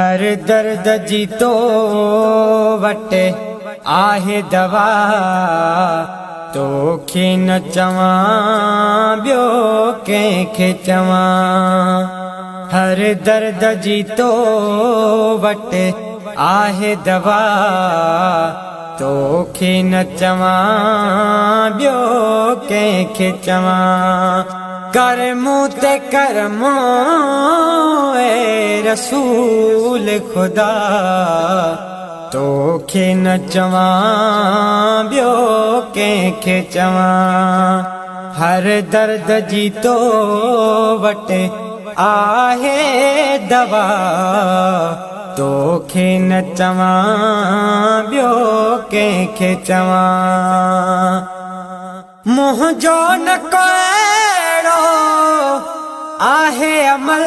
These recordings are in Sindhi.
هر درد جي تو وٽ آهي دوا، توکي نه چوان ٻيو ڪنهن کي چوان. هر درد جي تو وٽ آهي دوا، توکي نه چوان ٻيو ڪنهن کي چوان. ڪر مون تي ڪرم اي رسول خدا، توکي نه چوان ٻيو ڪنهن کي چوان. هر درد جي تو وٽ آهي دوا، توکي نه چوان ٻيو ڪنهن کي چوان. منهنجو نه ڪو اهڙو آهي عمل،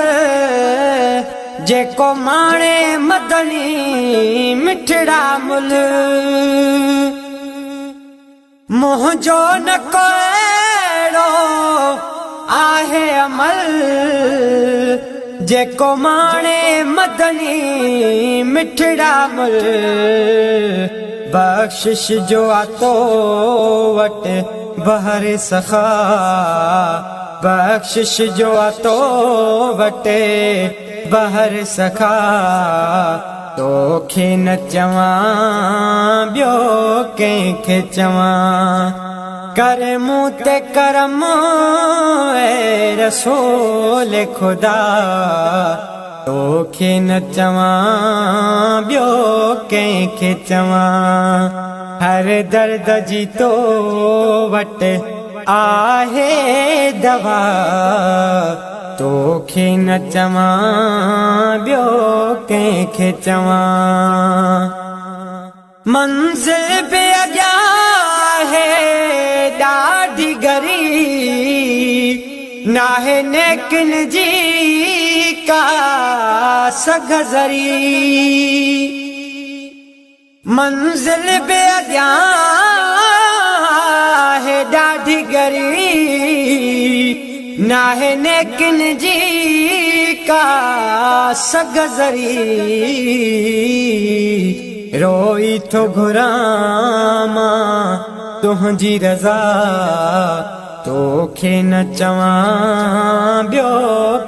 جيڪو ماڻي مدني مٺڙا مل. منهنجو نه ڪو اهڙو آهي عمل، جيڪو ماڻي مدني مٺڙا مل. بخشش جو آ تو وٽ بحر سخا، بخشش جو آ تو وٽ بحر سخا، توکي نه چوان ٻيو ڪنهن کي چوان. ڪر مون تي ڪرم اي رسول خدا، توکي نه چوان ٻيو ڪنهن کي چوان. هر درد جي تو وٽ آهي دوا، توکي نه چوان ٻيو ڪنهن کي چوان. منزل به اڳيان آهي ڏاڍي ڳري، ناهي نيڪن جي ڪا سگهه ذري. منزل به اڳيان آهي ڏاڍي ڳري، ناهي نيڪن جي ڪا سگهه ذري. روئي ٿو گهران مان تنهنجي رضا، توکي نه چوان ٻيو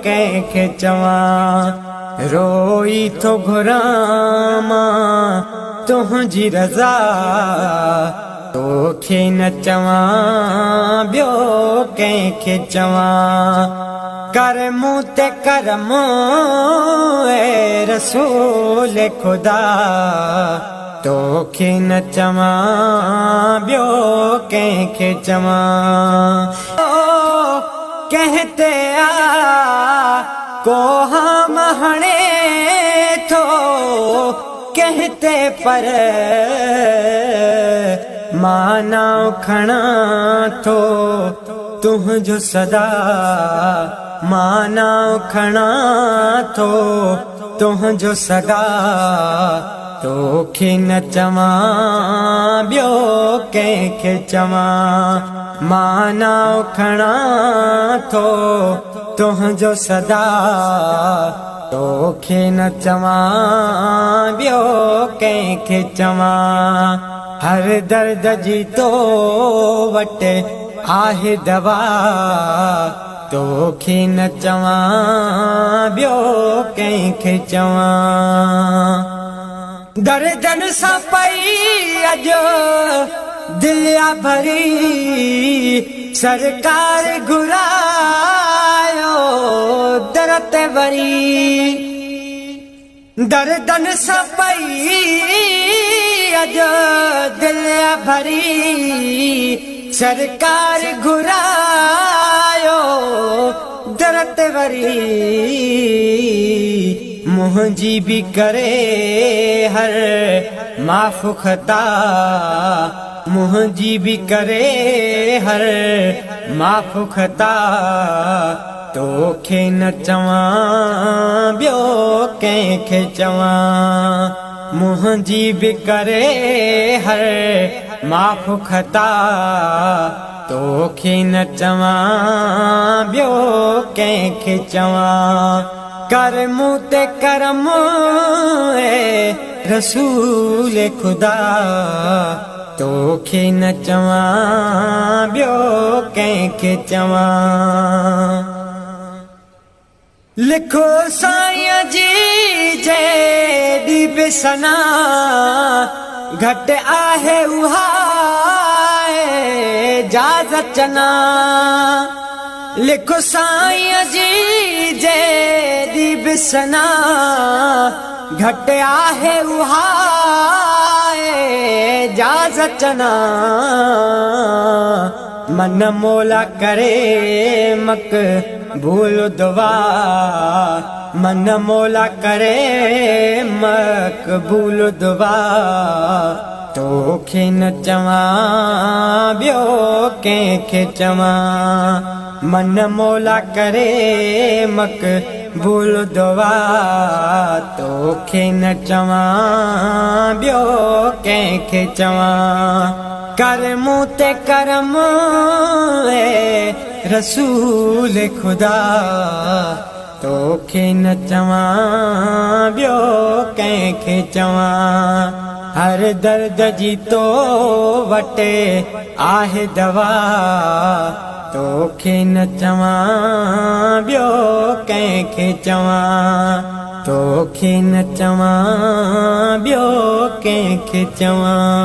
ڪنهن کي چوان. روئي ٿو گهران مان تنهنجي رضا، توکي نه چوان ٻيو ڪنهن کي چوان. ڪر مون تي ڪرم اي رسول خدا، توکي نه چوان ٻيو ڪنهن کي چوان. ڪنهن تي آ ڪو هام هڻي ٿو ڪنهن تي پر، مان نانء کڻان ٿو تنهنجو سدا، مان نانء کڻان ٿو تنهنجو سدا، توکي نه چوان ٻيو ڪنهن کي چوان. مان نانء کڻان ٿو تنهنجو سدا، توکي نه چوان ٻيو ڪنهن کي چوان. هر درد جي تو وٽ آهي دوا، توکي نه چوان ٻيو ڪنهن کي چوان. دردن سان پئي اڄ دل آ ڀري، سرڪار گهرايو در تي وري. دردن سان پئي اڄ دل آ ڀري، سرڪار گهرايو در تي وري. منهنجي به ڪري هر معاف خطا، منهنجي به ڪري هر معاف خطا، توکي نه چوان ٻيو ڪنهن کي چوان. منهنجي به ڪري هر معاف خطا، توکي نه چوان ٻيو ڪنهن کي چوان. ڪر مون تي ڪرم رسول خدا، توکي نه چوان ٻيو ڪنهن کي چوان. لکو سائين جي جيڏي به ثنا گهٽ آهي اها اعجاز چنا. لکو سائين جي جيڏي به ثنا گهٽ آهي اها اعجاز چنا. من مولا ڪري مقبول دعا، من مولا ڪري مقبول دعا، توکي نه چوان ٻيو ڪنهن کي چوان. من مولا ڪري مقبول دعا، توکي نه چوان ٻيو ڪنهن کي چوان. ڪر مون تي ڪرم اي رسول خدا، توکي نه چوان ٻيو ڪنهن کي چوان. هر درد جي تو وٽ آهي دوا، توکي نه چوان ٻيو ڪنهن کي چوان. توکي نه چوان ٻيو ڪنهن کي چوان.